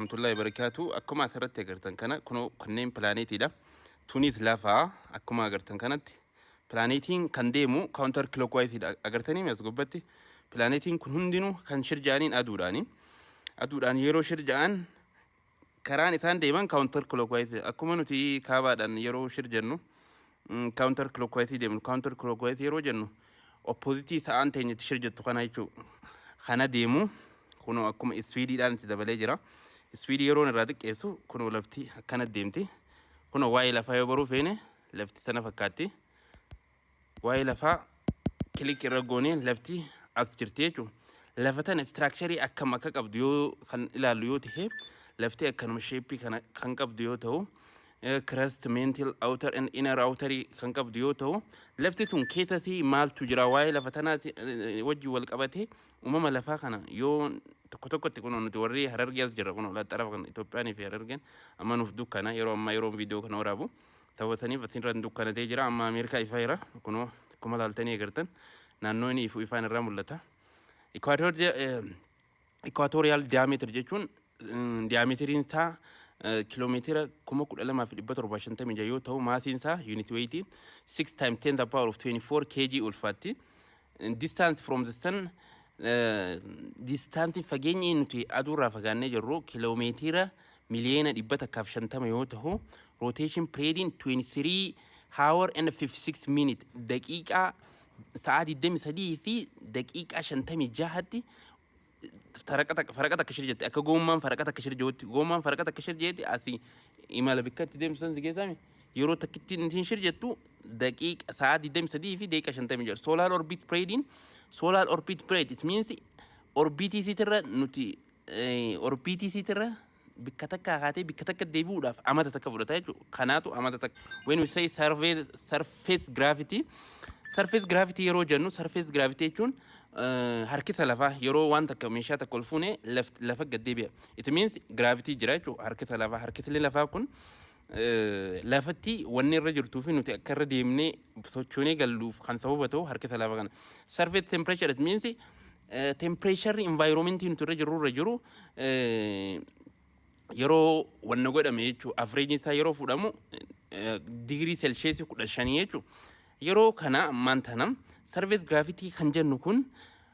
Warahmatullahi wabarakatuh. Akkuma asirratti agartan kana, kunoo kanneen pilaaneetiidha. Tunis lafaa akkuma agartan kanatti pilaaneetiin kan deemu counter clockwise dha. Agartanii as gubbatti pilaaneetiin kun hundinuu kan shirja'aniin aduudhaani. Aduudhaan yeroo shirja'an karaan isaan deeman counter clockwise. Akkuma nuti kaabaadhaan yeroo shirjannu counter clockwise deemnu, counter clockwise yeroo jennu opposite sa'aan teenyatti shirjattu kana jechuudha. Kana deemu kunoo akkuma speediidhaan itti dabalee jira. Speedii yeroon irraa xiqqeessu kunoo lafti akkana deemti. Kunoo waa'ee lafaa yoo baruu feene lafti tana fakkaatti. Waa'ee lafaa click irra goonee lafti as jirti jechuudha. Lafa tana structure akkam akka qabdu yoo kan ilaallu yoo ta'e, lafti akkanuma shape kana kan qabdu yoo ta'u, crust, mantle, outer and inner outer kan qabdu yoo ta'u, lafti tun keessatti maaltu jira? Waa'ee lafa tanaati wajjin wal qabate uumama lafaa kana yoo tokko tokkotti, kun nuti warri Harargee as jira, kun xarafa kan Itoophiyaanii fi Harargeen amma nuuf dukkana. Yeroo ammaa yeroo viidiyoo kana waraabu sababa saniif asirra dukkanatee jira. Amma Ameerikaa ifaa jira. Kunoo akkuma laaltanii agartan naannoo inni ifu ifaan irraa mul'ata. Equatorial diameter jechuun diameteriin isaa kiloomeetira 12,756 yoo ta'u, massiin isaa unit weight 6 times 10 the power of 24 kg ulfaatti. Distance from the sun, distance fageenyi nuti aduurraa fagaannee jirru kiloomeetira 150,000,000 yoo ta'u, rotation periodiin 23 hour and 56 minute, daqiiqaa sa'aa 23 fi daqiiqaa 56tti faraqa takka faraqa takka shir jette. Akka goommaan faraqa takka shir jechuutti, goommaan faraqa takka shir jetti asii imala bikkatti deemtu san si geessame yeroo takkitti ittiin shir jettu daqiiqa sa'aa 23 fi daqiiqa 56. Solar orbit periodiin, solar orbit period, it means orbiitii isiitirra nuti orbiitii isiitirra bikka takka kaatee bikka takka deebi'uudhaaf amata takka fudhata jechuudha. Kanaatu amata takka. When we say surface gravity, surface gravity yeroo jennu, surface gravity jechuun harkisa lafaa yeroo waan takka meeshaa takka ol fuune lafa gad deebi'a. It means gravity jira jechuudha. Harkisa lafaa, harkisni lafaa kun lafatti wanni irra jirtuu fi nuti akka irra deemnee sochoonee galluuf kan sababa ta'u harkisa lafaa kana. Surface temperature, it means temperature environment nuti irra jirru irra jiru yeroo wanna godhame jechuudha. Average isaa yeroo fudhamu digirii seelsheesii 15 jechuudha. Yeroo kana ammaan tana surface gravity kan jennu kun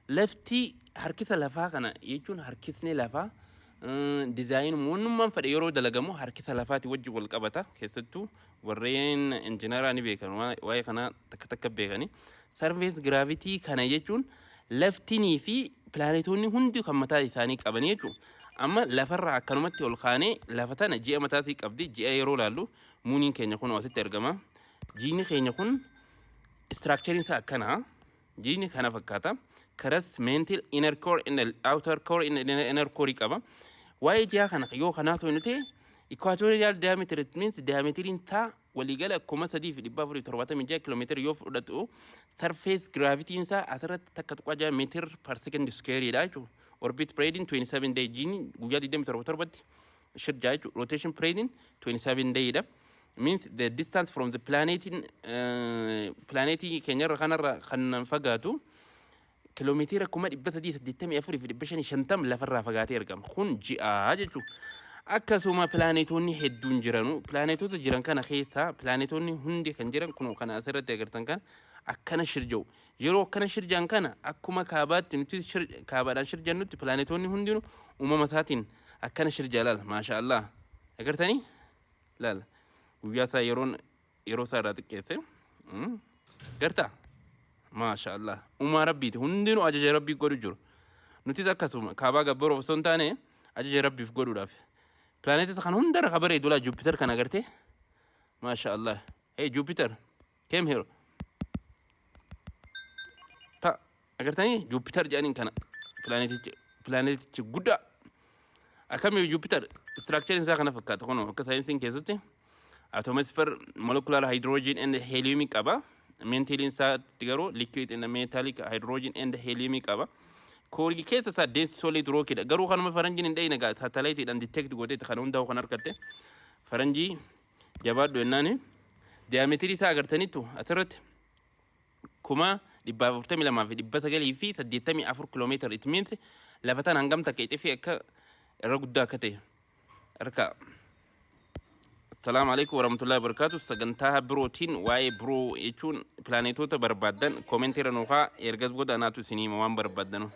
lafti harkisa lafaa kana jechuun harkisni lafaa design wannummaan fedhe yeroo dalagamu harkisa lafaati wajjin wal qabata. Keessattuu warreen injiinaraa ni beekan, waa'ee kana takka takka beekani. Surface gravity kana jechuun laftinii fi pilaanetoonni hundi kan mataa isaanii qabanii jechuudha. Amma lafarraa akkanumatti ol kaanee lafa tana ji'a mataa isii qabdi. Ji'a yeroo laallu mooniin keenya kun asitti argama. Jiini keenya kun structureiin isaa akkana. Jiini kana fakkaata. Crust, mantle, inner core, outer core, inner core qaba. Waa'ee ji'a kana yoo kanaa ta'u nuti equatorial diameter, it means diameteriin taa waliigala 3476 kiiloomeetira yoo fudhatu, surface gravityin isaa asirratti 1.6 meter per second square dha jechuudha. Orbit periodiin 27 day, jiini guyyaa 27 torbatti shirjaa jechuudha. Rotation periodiin 27 day dha. Means the distance from the planet, planetii keenyarra kanarra kan fagaatu kiiloomeetira 384,550 lafarraa fagaatee argama. Kun ji'aa jechuudha. Akkasuma pilaanetoonni hedduun jiranu. Pilaanetoota jiran kana keessaa pilaanetoonni hundi kan jiran kun kana asirratti agartan kan akkana shirja'u. Yeroo akkana shirjaan kana akkuma kaabaatti nuti kaabaadhaan shirjannutti pilaanetoonni hundinuu uumama isaatiin akkana shirjaa laala. Maasha Allah. Agartanii? Laala. Guyyaa isaa yeroon yeroo isaa irraa xiqqeesse. Gartaa? Maasha Allah. Uumaa Rabbiiti. Hundinuu ajaja Rabbii godhu jiru. Nutis akkasuma kaabaa gabbaruuf osoo hin taane ajaja Rabbiif godhuudhaaf. Pilaanetota kana hundarra ka bareedu laa Jupiter kana agartee? Maasha Allah. Hey Jupiter, came here. Ta agartanii Jupiter jedhaniin kana pilaanetichi guddaa. Akkamii Jupiter structure isaa kana fakkaata kun akka saayinsiin keessatti atmosphere, molecular hydrogen and helium qaba. Mantleiin isaa garuu liquid and metallic hydrogen and helium qaba. Coreii keessa isaa dense solid rockidha. Garuu kanuma faranjiin hin dhayine gaa satelliteidhaan detect gooteetti kana hundaa'u kan argatte. Faranjii jabaadhu jennaani. Diameterii isaa agartaniittu asirratti 422,984 kiiloomeetira. It means lafa tana hangam takka ixifii akka irra guddaa akka ta'e. Harka. Assalaamu alaikum warahmatullahi wabarakatuh. Sagantaa birootiin waa'ee biroo jechuun pilaaneetota barbaaddan koomentii irra nuukaa, ergas booda anaatu isinii hima waan barbaaddanu.